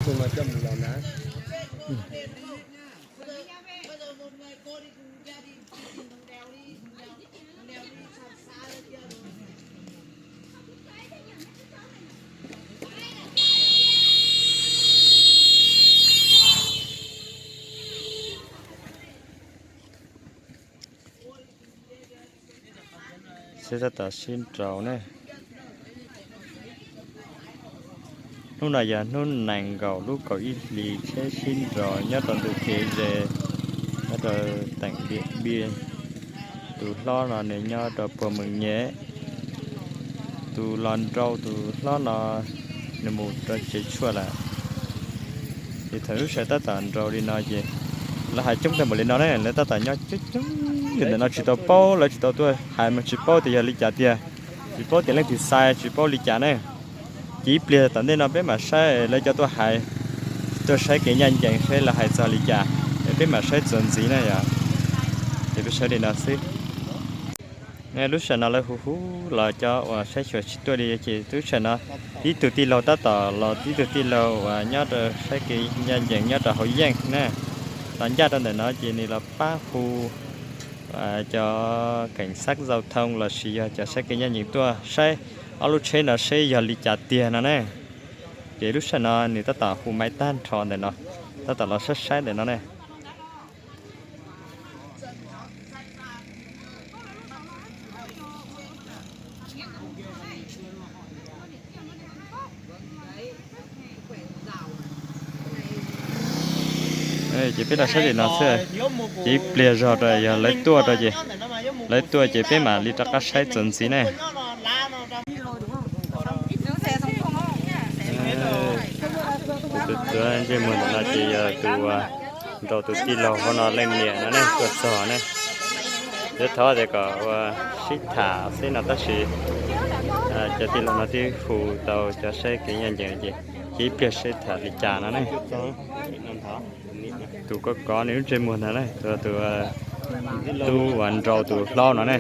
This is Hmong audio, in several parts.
Tus no coj mus los na. Seb tab tom sib nraus ne. Hnub no yog hnub nees nkaum lub kaum ib hlis tsheb sib nraus nyob rau ntug kev ze, nyob rau teem Diam Npiaj. Tus hlob no nws nyob rau puag Mees Nyem. Tus los nraus tus hlob no nws mus rau tsev tshuaj lawm. Ces thaum lub sij hawm tab tom nraus li no ces lawv hais coob tag npaum li no ne, lawv tab tom nyob coob coob li ntawm no tsis tau paub, lawv tsis tau tuaj hais mas tsis paub tias yog li cas tiag, tsis paub tias leej twg xa, tsis paub li cas ne. Ces ib pliag tom ntej no peb mam saib lawv cov tuaj hais, tuaj saib kev ncaj ncees saib lawv hais txog li cas, es peb mam saib txuas ntxiv na yom. Ces peb saib li no xwb. Lub sij hawm no lawv hu hu los cov uas saib xyuas tsis tuaj li ces lub sij hawm no tib tug tij laug tab tom los, tib tug tij laug uas nyob rau saib kev ncaj ncees nyob rau hauv yeej na, los ncaj rau ntawm no ces nws los pab hu cov keem xab zau thoo lossis yog cov saib kev ncaj ncees tuaj saib ob lub tsheb no seb yog li cas tiag no ne. Ces lub sij hawm no nws tab tom hu maiv tag nrho ntawm no, tab tom los saib saib ntawm no ne. Ces peb los saib li no xwb, ces ib pliag zog rau yog lawv tuaj rau ces, lawv tuaj ces peb mam li rov qab saib txuas ntxiv ne. Tus tuav ntsej muag ntawm no ces yog tus nraus tus tij laug hauv no leej niam no ne, tuaj txog ne. Yuav thov tias kom ua sib tham xwb no tab sis cov tij laug no twb hu tau cov saib kev ncaj ncees ces, ces ib pliag seb tham li cas no ne. Tus kov kov nws lub ntsej muag ntag na, tus, tus uas nraus tus hlob no ne.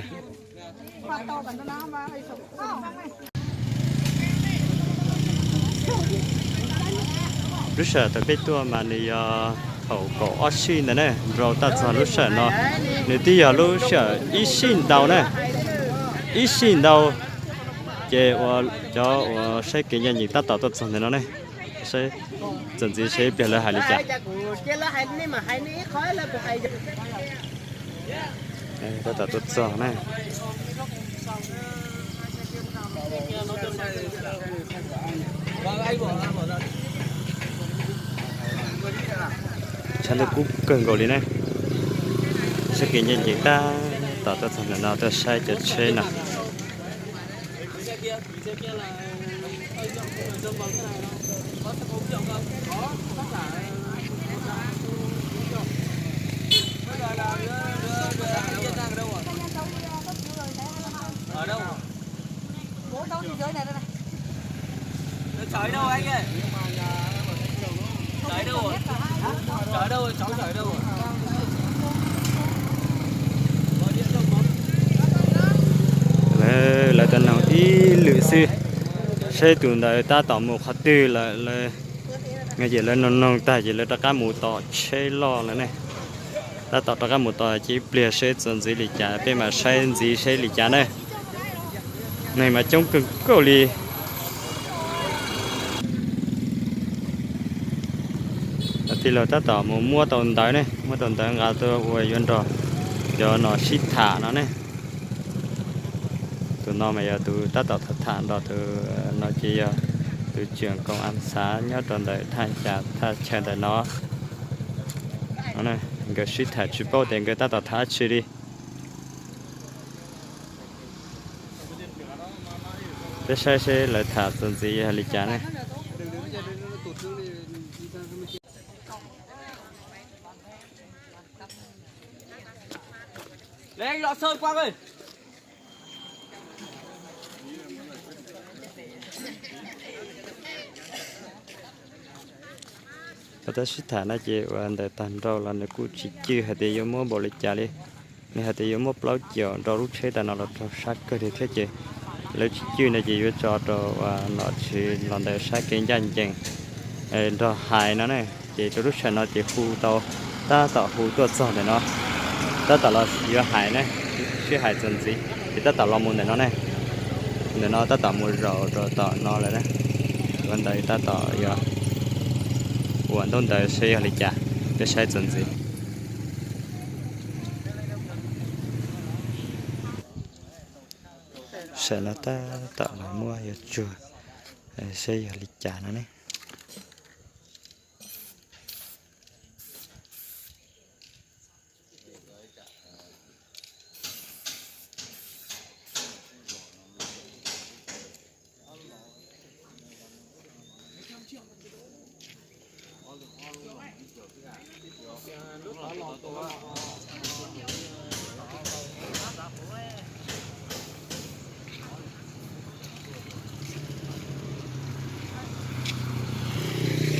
Lub sij hawm thaum peb tuaj mas nws yog thaum kaum ob sij ntawd ne, nraus tab txog lub sij hawm no nws twb yog lub sij hawm ib sij ntau na, ib sij ntau. Ces ua cov uas saib kev ncaj ncees tab tom tuaj txog ntawm no ne, saib txuas ntxiv saib ib pliag lawv hais li cas. Tab tom tuaj txog na. Tshav ntuj kub kawg nkaus li ne. Saib kev ncaj ncees tab tom tuaj txog ntawm no tuaj saib cov tsheb no. Lawv, lawv tau noog ib lwm xwb, saib tus ntawd tab tom mus qhov twg lawm. Ces lawv noog noog tag ces lawv rov qab mus tom tsheb loj lawm ne. Tab tom rov qab mus tom ces ib pliag saib txuas ntxiv li cas peb mam saib ntxiv saib li cas na. Neeg mas coob kawg nkaus li. Tij laug tab tom mus muab tau ntawv ne, muab tau ntawv nqa tuaj ua yuav nrog cov no sib tham no ne. Tus no mas yog tus tab tom tham tham nrog tus no ces yog tus tseem koom am xav nyob rau ntawm thaj chaw ntawm no. Nkawd sib tham tsis paub tias nkawd tab tom tham dab tsi li. Peb saib seb lawv tham txuas ntxiv yog li cas ne. Tau tab sib tham no ces ua ntawm tag nrho los nws kuj tsis cwj hais tias yuav muab npaum li cas li. Nws hais tias yuav muab plaub caug rau lub tsheb tas no los raug sab kawg li thiab ces lawv tsis cwj no ces yuav tso rau nom tswv los ntawm sab kev ncaj ncees nrog hais no ne. Ces rau lub sij hawm no ces hu tau, tab tom hu tuaj txog ntawm no, tab tom los yuav hais ne, sib hais txuas ntxiv ces tab tom los mus ntawm no ne. Ntawm no tab tom mus zaum rau tom no lawm na. Ua ntawd tab tom yuav ua ntaub ntawv seb yog li cas, peb saib txuas ntxiv. Sawm no tab tom los muab yuav tsuag seb yog li cas no ne.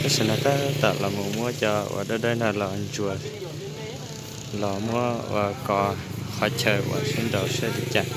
Tab sis no tab tom los mus muab cov uas dawb dawb no los ntsuas, los muab ua kos qhov chaw uas sib nraus seb li cas.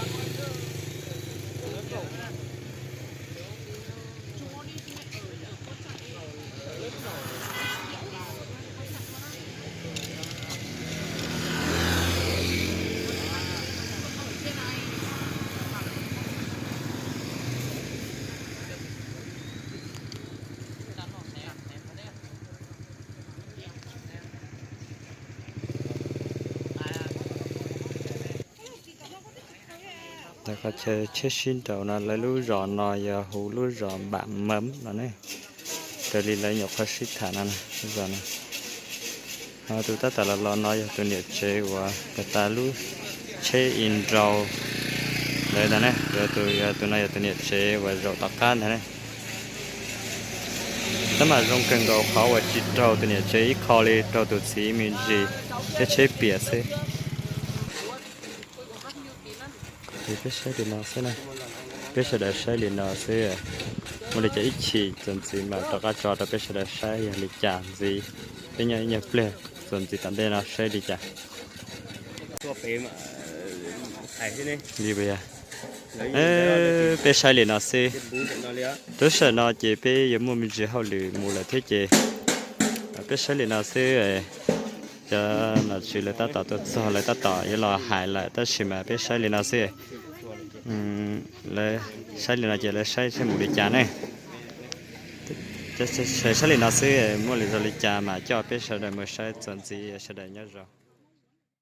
Qhov chaw tsheb sib nraus no lawv lub zos no yog hu lub zos Npam Mab no ne. Raws li lawv nyuam qhuav sib tham no, lub zos no. Ho tus tab tom los los no yog tus niam tsev uas puag ta lub tsheb ib nrau ntawd ntag ne. Tus, tus no yog tus niam tsev uas zaum tom qab ntag ne. Tab mas zoo kawg nkaus qhov uas tsis raug tus niam tsev ib qho li, raug tus txiv me ntsis thiab tsheb piam xwb. Ces peb saib li no xwb na, peb sawv daws saib li no xwb. Muaj li cas ib chim txuas ntxiv mas rov qab tso rau peb sawv daws saib yog li cas ntxiv. Peb nyob ib nyuag pliag txuas ntxiv tom ntej no saib li cas. Li, peb saib li no xwb. Lub sij hawm no ces peb yuav muaj me ntsis hauj lwm mus lawm thiab ces peb saib li no xwb. Cov nom tswv lawv tab tom tuaj txog, lawv tab tom yuav los hais lawm tab sis mas peb saib li no xwb. Lawv saib li no ces lawv saib saib mus li cas ne. Saib li no xwb, muaj li zoo li cas mas coj peb sawv daws mus saib txuas ntxiv, sawv daws nyob zoo.